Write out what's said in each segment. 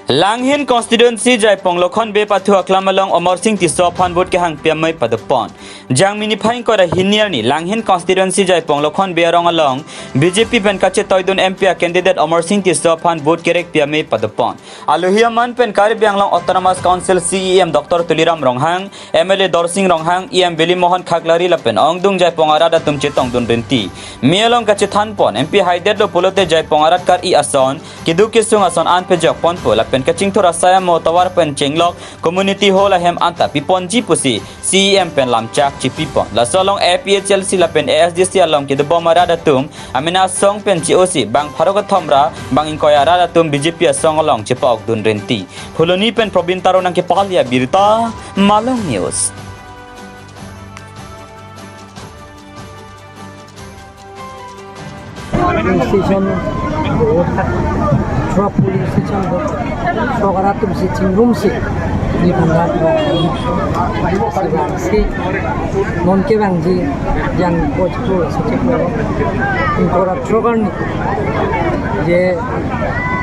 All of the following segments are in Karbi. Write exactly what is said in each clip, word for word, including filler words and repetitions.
Langhin constituency Jaipong Lokhon Bey pathu aklam along Amarsing Tisso aphan vote kehang pi amei padopon. Jangmi niphai ingkoi ra hini arni Langhin constituency Jaipong Lokhon Bey arong along B J P pen kachetoidun M P a candidate Amarsing Tisso aphan vote kerek pi amei padopon. Alohi aman pen Karbi Anglong Autonomous Council C E M Doctor Tuliram Ronghang, M L A Dorsing Ronghang, E M Vili Mohan Khaklari lapen ongdung Jaipong arat atum chetongdun rinti. Mi along kachethanpon, M P haidetlo pulote Jaipong arat kar-i ason, keduk kesung ason an pejokponpo lapen kachingthur asai amo tovar pen chenglok community hall ahem anta piponji pusi C E M pen lamchak chipipon. Laso along A P H L C lapen A S D C along kedobom arat atum amena asong pen che-osi bang pharo kethom ra bang ingkoi arat atum B J P asong along chepa-okdun rinti. Phuloni pen Probin Taro nangkepali abirta, Malong News. Polling station, athro polling station, athro arat atum si chingrumsi, di bhanda, si bang si, non kevangji, jang ko chiklo, so chiklo, ingkoi ra athro arni, je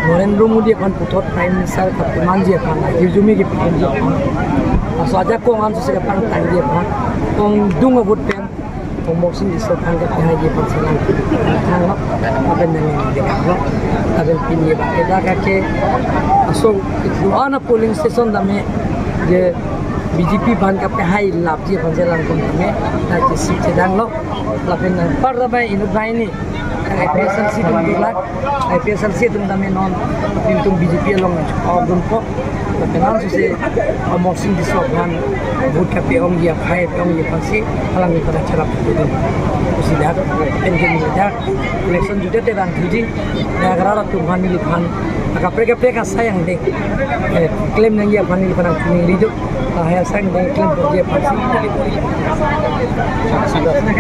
Narendra Modi aphan puthot Prime Minister kapemanji aphan, hirjume kepemanji aphan. Laso ajakong an sose kapangtangji aphan. Ongdung a-vote pen, Amarsing Tisso aphan kapehaiji aphan si lang. Thang lo, lapen nang degak lo, lapen pini ba, eda kake, aso, itu ana polling station tame, je B J P aphan kapehailapji aphan si langdun tame, ta chesik chedang lo, lapen nang par tame inut banghini. I P H L C atum dulak, I P H L C atum tame non, nelitum B J P along nangchok-okdunpo. Lapen non sose Amarsing Tisso aphan vote kape-ongji aphai pe-ongji aphansi, alangli pada charap dun. Pusi dak, pen ke neli dak, election jutete bang thuji, dak arat atum aphan neliphan, akaprek kaprek asai angdeng, eh, klem nangji aphan neliphan nangchining riduk, lahai asai angdeng klemponji aphansi, neli bor-i.